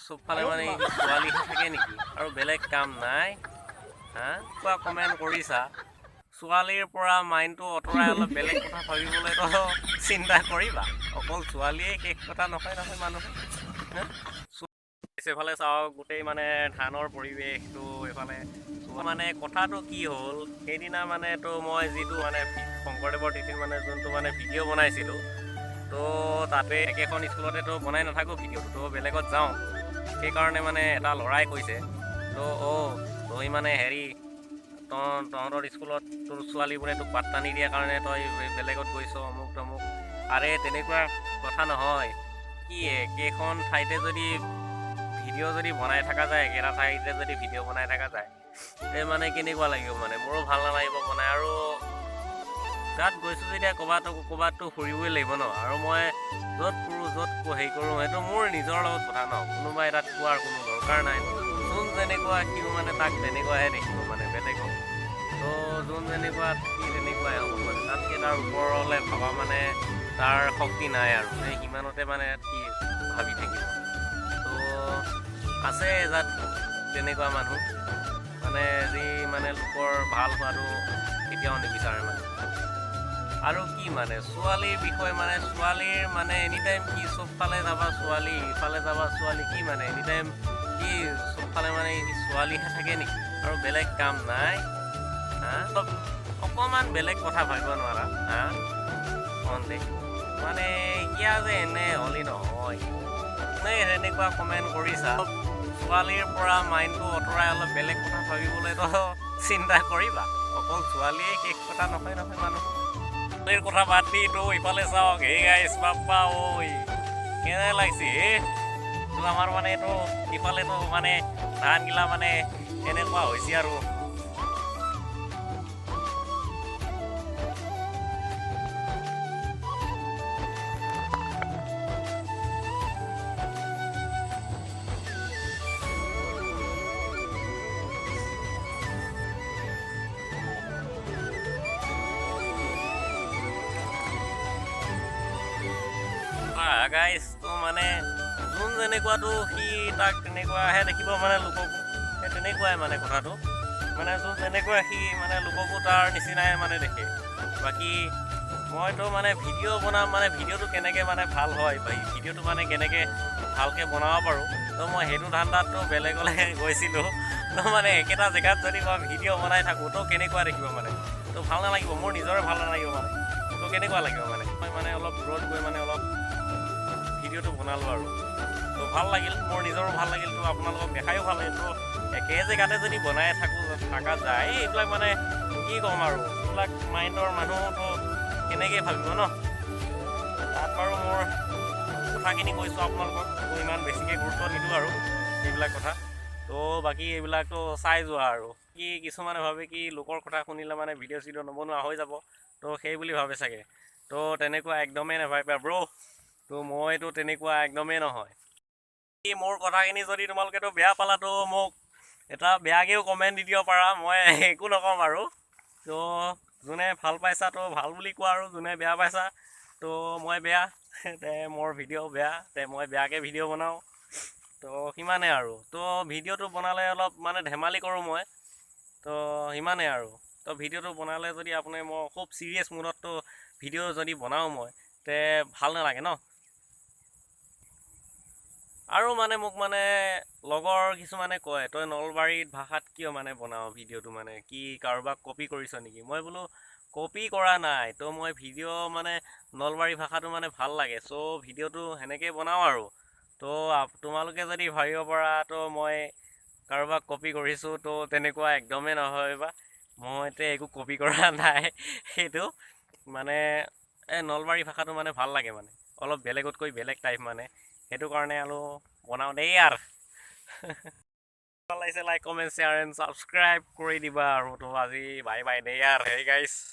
চবফালে মানে ছোৱালীহে থাকে নেকি? আৰু বেলেগ কাম নাই? হা, কোৱা, কমেণ্ট কৰিছা। ছোৱালীৰ পৰা মাইণ্ডটো আঁতৰাই অলপ বেলেগ কথা ভাবিবলৈতো চিন্তা কৰিবা। অকল ছোৱালীয়ে শেষ কথা নহয় নহয় মানুহ। এইফালে চাওক, গোটেই মানে ধানৰ পৰিৱেশটো এইফালে। মানে কথাটো কি হ'ল, সেইদিনা মানে তো মই যিটো মানে শংকৰদেৱৰ তিথিত মানে যোনটো মানে ভিডিঅ' বনাইছিলোঁ, তো তাতে একেখন স্কুলতেতো বনাই নাথাকোঁ ভিডিঅ'টো, তো বেলেগত যাওঁ। সেইকাৰণে মানে এটা ল'ৰাই কৈছে, তো অ' তই মানে হেৰি তহঁতৰ স্কুলত তোৰ ছোৱালীবোৰে তোক পাত্তা নিদিয়াৰ কাৰণে তই বেলেগত গৈছ, অমুক তমুক। আৰে, তেনেকুৱা কথা নহয়। কি একেখন ঠাইতে যদি ভিডিঅ' যদি বনাই থকা যায়, একেটা ঠাইতে যদি ভিডিঅ' বনাই থকা যায়, তে মানে কেনেকুৱা লাগিব? মানে মোৰো ভাল নালাগিব বনাই। আৰু তাত গৈছোঁ যেতিয়া ক'ৰবাত ক'ৰবাততো ফুৰিবই লাগিব ন। আৰু মই য'ত ফুৰোঁ, য'ত হেৰি কৰোঁ, সেইটো মোৰ নিজৰ লগত কথা ন। কোনোবাই তাত কোৱাৰ কোনো দৰকাৰ নাই। যোন যেনেকুৱা, সিও মানে তাক তেনেকুৱাহে দেখিব মানে বেলেগক। তো যোন যেনেকুৱা, সি তেনেকুৱাই হ'ব মানে। তাতকৈ তাৰ ওপৰলৈ ভবা মানে তাৰ শক্তি নাই আৰু সেই সিমানতে মানে সি ভাবি থাকিব। তো আছে এজাত তেনেকুৱা মানুহ মানে, যি মানে লোকৰ ভাল হোৱাটো কেতিয়াও নিবিচাৰে মানে। আৰু কি মানে ছোৱালীৰ বিষয় মানে ছোৱালীৰ মানে এনি টাইম কি চবফালে যাবা ছোৱালী, ইফালে যাবা ছোৱালী। কি মানে এনি টাইম কি চবফালে মানে ছোৱালীহে থাকে নেকি? আৰু বেলেগ কাম নাই? হা, অকণমান বেলেগ কথা ভাবিব নোৱাৰা? হা, দে মানে কিয় যে এনে হ'লি নহয় নে সেনেকুৱা কমেণ্ট কৰিছা। ছোৱালীৰ পৰা মাইণ্ডটো আঁতৰাই অলপ বেলেগ কথা ভাবিবলৈতো চিন্তা কৰিবা। অকল ছোৱালীয়ে শেষ কথা নহয় নহয় মানুহ। ছোৱালীৰ কথা বাদ দি তো ইফালে চাওক। হে গাইছ, বাপ্পা ঐ, কেনে লাগিছে হে? তো আমাৰ মানে এইটো ইফালেতো মানে ধানগিলা মানে এনেকুৱা হৈছে আৰু। গাইছ, তো মানে যোন যেনেকুৱাটো সি তাক তেনেকুৱাহে দেখিব মানে লোককো। সেই তেনেকুৱাই মানে কথাটো। মানে যোন যেনেকুৱা, সি মানে লোককো তাৰ নিচিনাই মানে দেখে। বাকী মইতো মানে ভিডিঅ' বনাম, মানে ভিডিঅ'টো কেনেকৈ মানে ভাল হয়, ভিডিঅ'টো মানে কেনেকৈ ভালকৈ বনাব পাৰোঁ, তো মই সেইটো ধান্দাততো বেলেগলৈ গৈছিলোঁ। তো মানে একেটা জেগাত যদি মই ভিডিঅ' বনাই থাকোঁ, তো কেনেকুৱা দেখিব মানে? তো ভাল নালাগিব, মোৰ নিজৰে ভাল নালাগিব মানে। তো কেনেকুৱা লাগিব মানে? মই মানে অলপ দূৰত গৈ মানে অলপ ভিডিঅ'টো বনালোঁ আৰু তো ভাল লাগিল, মোৰ নিজৰো ভাল লাগিল, তো আপোনালোকক দেখায়ো ভাল লাগিল। তো একে জেগাতে যদি বনাই থকা যায়, এইবিলাক মানে কি ক'ম আৰু, এইবিলাক মাইণ্ডৰ মানুহতো কেনেকৈ ভাবিব ন? তাত বাৰু মোৰ কথাখিনি কৈছোঁ আপোনালোকক, তো ইমান বেছিকৈ গুৰুত্ব নিদিওঁ আৰু এইবিলাক কথা। তো বাকী এইবিলাকতো চাই যোৱা। আৰু কি কিছুমানে ভাবে কি লোকৰ কথা শুনিলে মানে ভিডিঅ' চিডিঅ' নবনোৱা হৈ যাব, তো সেই বুলি ভাবে চাগে। তো তেনেকুৱা একদমেই নাভাবিবা ব্ৰ'। তো মইতো তেনেকুৱা একদমেই নহয়। মোৰ কথাখিনি যদি তোমালোকেতো বেয়া পালাতো মোক এটা বেয়াকৈও কমেণ্ট দি দিব পাৰা, মই একো নক'ম আৰু। তো যোনে ভাল পাইছা তো ভাল বুলি কোৱা, আৰু যোনে বেয়া পাইছা তো মই বেয়া তে, মোৰ ভিডিঅ' বেয়া তে, মই বেয়াকৈ ভিডিঅ' বনাওঁ, তো সিমানেই আৰু। তো ভিডিঅ'টো বনালে অলপ মানে ধেমালি কৰোঁ মই, তো সিমানেই আৰু। তো ভিডিঅ'টো বনালে যদি আপুনি মই খুব ছিৰিয়াছ মুডততো ভিডিঅ' যদি বনাওঁ মই, তে ভাল নালাগে ন। আৰু মানে মোক মানে লগৰ কিছুমানে কয়, তই নলবাৰীত ভাষাত কিয় মানে বনাওঁ ভিডিঅ'টো, মানে কি কাৰোবাক কপি কৰিছ নেকি? মই বোলো কপি কৰা নাই, তো মই ভিডিঅ' মানে নলবাৰী ভাষাটো মানে ভাল লাগে, চ' ভিডিঅ'টো সেনেকেই বনাওঁ আৰু। তো তোমালোকে যদি ভাবিব পাৰা তো মই কাৰোবাক কপি কৰিছোঁ, তো তেনেকুৱা একদমেই নাভাবিবা। মই এতিয়া একো কপি কৰা নাই। সেইটো মানে এই নলবাৰী ভাষাটো মানে ভাল লাগে, মানে অলপ বেলেগতকৈ বেলেগ টাইপ মানে, সেইটো কাৰণে আৰু বনাওঁ দেই। আৰু ভাল লাগিছে, like, comment, share and subscribe কৰি দিবা। আৰু তো আজি বাই বাই দেই। আৰু হেই গাইছ।